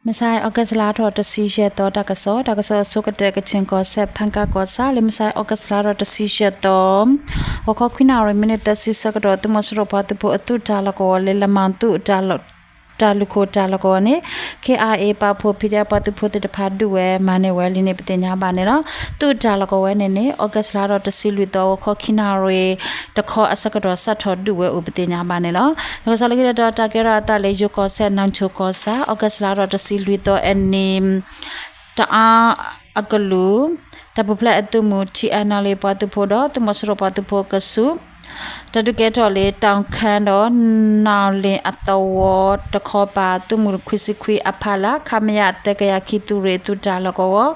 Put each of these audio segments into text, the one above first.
မုၢ်ဆါအံၤ August လါထီၣ်တဆံယဲၢ်သီ တၢ်ကစီၣ်, တၢ်ကစီၣ်အဆိကတၢၢ် ကချင်ကီၢ်စဲၣ် ဖၣ်ကၣ်ကီၢ်ဆၣ် လၢမုၢ်ဆါအံၤ August လါထီၣ်တဆံယဲၢ်သီ ဂီၤခီခွံနၣ်ရံၣ် မံးနံးသၢဆံဆၢကတီၢ် သုးမီၤစိရိၤပှၤသုးဖိအသုးတၢ်လီၢ်ကဝီၤလၢ လမၣ်သုး တၢ်လူၢ်ခိၣ်တၢ်လီၢ်ကဝီၤန့ၣ် ခ့ၣ်အါအ့ၣ် ပာ်ဖှိၣ် ဖံးဒဲး ပှၤသုးဖိသ့ၣ်တဖၣ်ဒုးဝဲမၤန့ၢ်ဝဲလံန့ၣ် ပသ့ၣ်ညါဘၣ်န့ၣ်လီၤ. သုးတၢ်လီၢ်ကဝီၤဝဲန့ၣ်န့ၣ် August လါထီၣ်တဆံလွံၢ်သီ ဂီၤခီခံနၣ်ရံၣ် တခီအဆၢကတီၢ် စးထီၣ်ဒုးဝဲအိၣ် ပသ့ၣ်ညါဘၣ်န့ၣ်လီၤ. တၢ်ကစီၣ်လၢခံတတီၤ တၢ်ကဲထီၣ်အသးလၢယိၤကီၢ်စဲၣ် နီၣ်ဆိၣ်ကီၢ်ဆၣ် August လါထီၣ်တဆံလွံၢ်သီအနံၤ တအါအကလုာ် တၢ်ပူၤဖျဲးအသုးမုၢ် ထံၣ်အဲၣ်နဲလ်အ့ ပှၤသုးဖိဒီး သုးမီၤစိရိၤပှၤသုးဖိကဆူး တၢ်ဒုးကဲထီၣ်လၢ တီၣ်ခၣ်ဒီး နီၣ်လ့ၣ်အသဝီတခီပၤ သုးမုၢ်ခွံဆံခွံအဖီလာ် ခမရ သၢကယၤခံ သုးရ့ၣ်သုးတၢ်လီၢ်ကဝီၤ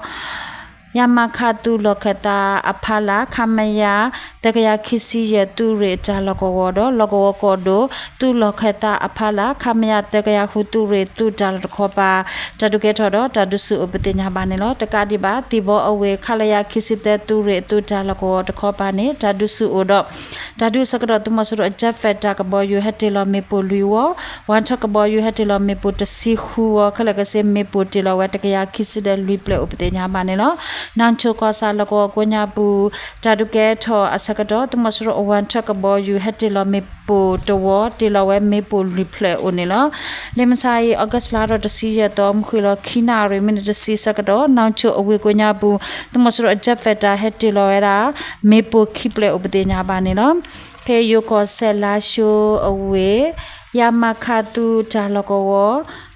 ရမခ သုးလီၢ်ခၢၣ်သးအဖီလာ် ခမရ သၢကယၤခံဆံယဲၢ် သုးရ့ၣ်တၢ်လီၢ်ကဝီၤဒီး လီၢ်ကဝီၤကီၢ်ဒိၣ် သုးလီၢ်ခၢၣ်သးအဖီလာ် ခမရ သၢကယၤဃု သုးရ့ၣ်သုးတၢ်လီၢ်တခီပၤ တၢ်ဒုးကဲထီၣ်ဒီး တၢ်ဒုးဆူၣ်အိၣ် ပသ့ၣ်ညါဘၣ်န့ၣ်လီၤ. တကးဒံးဘၣ် သံၣ်ဘီအဝ့ၢ် ခလရ ခံဆံသၢ သုးရ့ၣ်သုးတၢ်လီၢ်ကဝီၤတခီပၤန့ၣ် တၢ်ဒုးဆူၣ်အိၣ်ဒီး တၢ်ဒုးအဆၢကတီၢ် သုးမီၤစိရိၤအ jet fighter ကဘီယူၤ ဟဲတ့ၢ်လီၤမ့ၣ်ပိၢ်လွံၢ်ဝီ, ဝၣ်ထၢၣ်ကဘီယူၤ ဟဲတ့ၢ်လီၤမ့ၣ်ပိၢ်တဆံဃုဝီ, ခဲလၢာ်ကဆ့ မ့ၣ်ပိၢ်တ့ၢ်လီၤဝဲ တကယၤခံဆံဒီးလွံၢ်ဖျၢၣ်အိၣ် ပသ့ၣ်ညါဘၣ်န့ၣ်လီၤ. နီၣ်ဆိၣ်ကီၢ်ဆၣ် လီၢ်ကဝီၤကိးညါပူၤ တၢ်ဒုးကဲထီၣ်အဆၢကတီၢ် သုးမီၤစိရိၤအဝၣ်ထၢၣ်ကဘီယူၤ ဟဲတ့ၢ်လီၤမ့ၣ်ပိၢ်တဝီ တ့ၢ်လီၤဝဲမ့ၣ်ပိၢ်လွံၢ်ဖျၢၣ်အိၣ်န့ၣ်လီၤ. လၢမုၢ်ဆါအံၤ August လါထီၣ်တဆံယဲၢ်သီ မုၢ်ဃ့ၢ်လီၤခံနၣ်ရံၣ် မံးနံးတဆံဆၢကတီၢ် နီၣ်ဆိၣ်အဝ့ၢ်ကိးညါပူၤ သုးမီၤစိရိၤအ jet fighter ဟဲတ့ၢ်လီၤဝဲဒၣ် မ့ၣ်ပိၢ်ခံဖျၢၣ်အိၣ် ပသ့ၣ်ညါဘၣ်န့ၣ်လီၤ. ဖဲယိၤကီၢ်စဲၣ် လါၡိအဝ့ၢ် ရမခ သုးတၢ်လီၢ်ကဝီၤ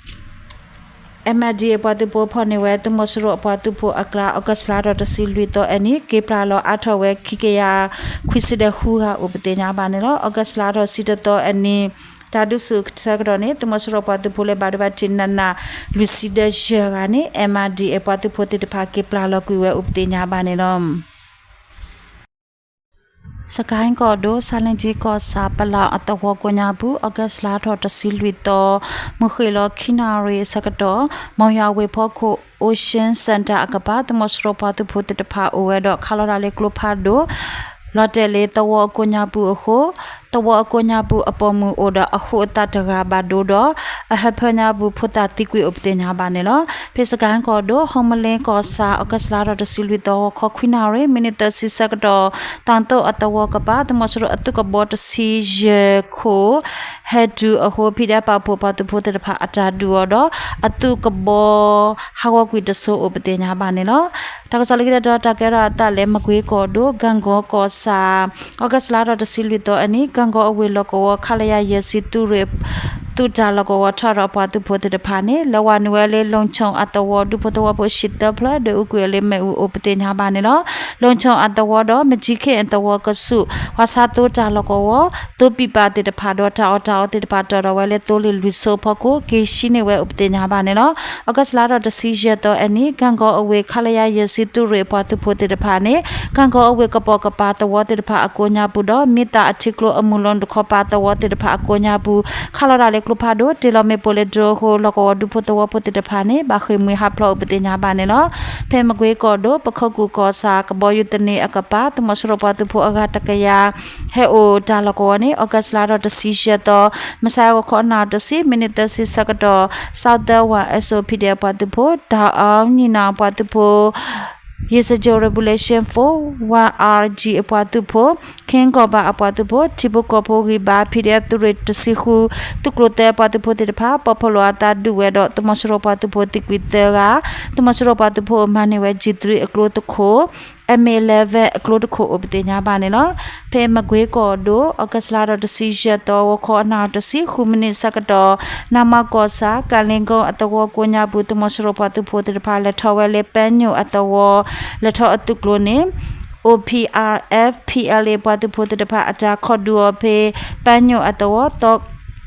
MNDAA ပှၤသုးဖိဖီၣ်န့ၢ်ဝဲ သုးမီၤစိရိၤအပှၤသုးဖိအကျါ August လါထီၣ်တဆံလွံၢ်သီအနံၤ က့ၤပျၢ်လီၤအါထီၣ်ဝဲ ခံကယၤခွံဆံဒီးဃုဂၤအိၣ် ပသ့ၣ်ညါဘၣ်န့ၣ်လီၤ. August လါထီၣ်ဆံတသီအနံၤ တၢ်ဒုးဆူၣ်ဆၢကတီၢ်န့ၣ် သုးမီၤစိရိၤပှၤသုးဖိလၢဘၣ်ဒိဘၣ်ထံး နးနး လွံၢ်ဆံဒီးယဲၢ်ဂၤန့ၣ် MNDAA ပှၤသုးဖိသ့ၣ်တဖၣ် က့ၤပျၢ်လီၤကွံာ်ဝဲအိၣ် ပသ့ၣ်ညါဘၣ်န့ၣ်လီၤ. စကဲၣ်ကီၢ်ဒိၣ် ဆါလ့ကၠံကီၢ်ဆၣ် ပလီၢ်အသဝီကိးညါပူၤ August လါထီၣ်တဆံလွံၢ်သီ မုၢ်ဃ့ၢ်လီၤခံနၣ်ရံၣ်အဆၢကတီၢ် မီၢ်ယွၤဝ့ၢ်ဖီခိၣ် Ocean Center အကပၤ သုးမီၤစိရိၤပှၤသုးဖိသ့ၣ်တဖၣ်အိၣ်ဝဲဒီး ခးလီၤတၢ်လၢကျိဖးဒိၣ် လီၤတဲာ်လၢသဝီအကိးညါပူၤအဃိ သဝီအကိးညါပူၤအပိာ်မုၣ်အိၣ်ဒီးအဃိသတးတဂၤဘၣ်ဒိဒီး အဟၢဖၢညါပူၤဖိသၣ်သံကွံာ်အိၣ် ပသ့ၣ်ညါဘၣ်န့ၣ်လီၤ. ဖဲစကဲၣ်ကီၢ်ဒိၣ် ဟုမ္မလင်းကီၢ်ဆၣ် August လါထီၣ်တဆံလွံၢ်သီ ဂီၤခီခွံနၣ်ရံၣ် မံးနံးသၢဆံဆၢကတီၢ် သီသိၣ်အသဝီကပၤ သုးမီၤစိရိၤအသုးကဘီတဆံယဲၢ်ခိၣ် ဟဲတုၤအဃိ ဖံးဒဲးပာ်ဖှိၣ်ပှၤသုးဖိသ့ၣ်တဖၣ်အတၢ်ဒုးအီၤဒီး အသုးကဘီဟးဂီၤကွံာ်တစိၤအိၣ် ပသ့ၣ်ညါဘၣ်န့ၣ်လီၤ. တၢ်ကစီၣ်လၢခံတတီၤ တၢ်ကဲထီၣ်အသးလၢမကွ့ကီၢ်ဒိၣ် ကၣ်ကီကီၢ်ဆၣ် August လါထီၣ်တဆံလွံၢ်သီအနံၤ ကၣ်ကီအဝ့ၢ်လီၢ်ကဝီၤ ခလရ ယဲၢ်ဆံ သုးရ့ၣ် သုးတၢ်လီၢ်ကဝီၤထီၣ်ဒီးပှၤသုးဖိသ့ၣ်တဖၣ်န့ၣ် လဲၤဝးနုာ်ဝဲလၢ လီၣ်ဆိၣ်အသဝီ ဒူဖိသဝီဖိ ဟံၣ်သၢဖျၢၣ် ဒီးအူကွံာ်အီၤလၢမ့ၣ်အူအိၣ် ပသ့ၣ်ညါဘၣ်န့ၣ်လီၤ. လီၣ်ဆိၣ်အသဝီဒီး မကၠံခ့ၣ်အသဝီကဆူး ပှၤဆါသိတၢ်လီၢ်ကဝီၤ သိပံာ်ပာ်သ့ၣ်တဖၣ်ဒီး တၢ်အီၣ်တၢ်အီသ့ၣ်တဖၣ် တီၢ်ထီၣ်ဝဲလၢသိလ့ၣ်လွံၢ်ဆိဖီခိၣ် က့ၤဆှံန့ၢ်ဝဲအိၣ် ပသ့ၣ်ညါဘၣ်န့ၣ်လီၤ. August လါထီၣ်တဆံယဲၢ်သီအနံၤ ကၣ်ကီအဝ့ၢ် ခလရ ယဲၢ်ဆံ သုးရ့ၣ်အပှၤသုးဖိသ့ၣ်တဖၣ်န့ၣ် ကၣ်ကီအဝ့ၢ်ကပိာ်ကပၤသဝီသ့ၣ်တဖၣ်အကိးညါပူၤဒီး မ့ၢ်သးအထံကျိအမုၢ်လီၤတခီပၤသဝီသ့ၣ်တဖၣ်အကိးညါပူၤ ခးလီၤတၢ်လၢကျိဖးဒိၣ် တ့ၢ်လီၤမ့ၣ်ပိၢ်လၢ drone အဃိ လီၢ်ကဝီၤဒူဖိသဝီဖိသ့ၣ်တဖၣ်န့ၣ် ဘၣ်ဃ့ၢ်မှံဟးဖျိးအိၣ် ပသ့ၣ်ညါဘၣ်န့ၣ်လီၤ. ဖဲမကွ့ကီၢ်ဒိၣ် ပခိၣ်ကူၣ်ကီၢ်ဆၣ် ကဘီယူၤသန့အကပၤ သုးမီၤစိရိၤပှၤသုးဖိအဂၤတကယၤ ဟဲအိၣ်တၢ်လီၢ်ကဝီၤန့ၣ် August လါထီၣ်တဆံယဲၢ်သီ မုၢ်ဆါဂီၤခီနၣ်ရံၣ်တဆံ မံးနံးသၢဆံဆၢကတီၢ် Southern One S O P D F ပှၤသုးဖိ တၢ်အီနံၣ်နီၣ်ပှၤသုးဖိ ယဲၢ်ဆံ Revolution Force One R G အပှၤသုးဖိ ခ့ကီၢ်ဘၣ်အပှၤသုးဖိ ထံဖိကီၢ်ဖိဂံၢ်ဘါ P D F သုးရ့ၣ်တဆံဃု သုးကျိၤသၢပှၤသုးဖိသ့ၣ်တဖၣ် ပီၣ်ဖီၣ်လိာ်အသးဒုးဝဲဒီး သုးမီၤစိရိၤပှၤသုးဖိသံကွံာ်သၢဂၤ, သုးမီၤစိရိၤပှၤသုးဖိမၤန့ၢ်ဝဲ G three အကျိတခိၣ် M eleven အကျိတခိၣ်အိၣ် ပသ့ၣ်ညါဘၣ်န့ၣ်လီၤ. ဖဲမကွ့ကီၢ်ဒိၣ် August လါထီၣ်တဆံယဲၢ်သီ ဂီၤခီအနၣ်ရံၣ်တဆံဃုမံးနံးဆၢကတီၢ် နမ့ၢ်ကီၢ်ဆၣ် ကၣ်လ့ကီအသဝီကိးညါပူၤ သုးမီၤစိရိၤပှၤသုးဖိသ့ၣ်တဖၣ် လဲၤထီၣ်ဝဲလၢ ပညိၣ်အသဝီ လဲၤထီၣ်အသုးကျိၤန့ၣ် O P R F P L A ပှၤသုးဖိသ့ၣ်တဖၣ် အတၢ်ခီၣ်ဒုးအီၤဖဲ ပညိၣ်အသဝီ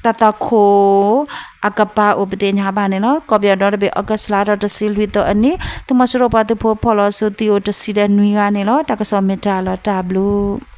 တၢ်သွၣ်ခိၣ်အကပၤအိၣ် ပသ့ၣ်ညါဘၣ်န့ၣ်လီၤ. ကီၢ်ပယီၤဒီတဘ့ၣ် August လါထီၣ်တဆံလွံၢ်သီအနံၤ သုးမီၤစိရိၤပှၤသုးဖိဖီၣ်လီၤစုသံအိၣ်တဆံဒီးနွံဂၤန့ၣ်လီၤ. တၢ်ကစီၣ်မ့ၢ်တၢ်လီၤတၢ်ဘျုး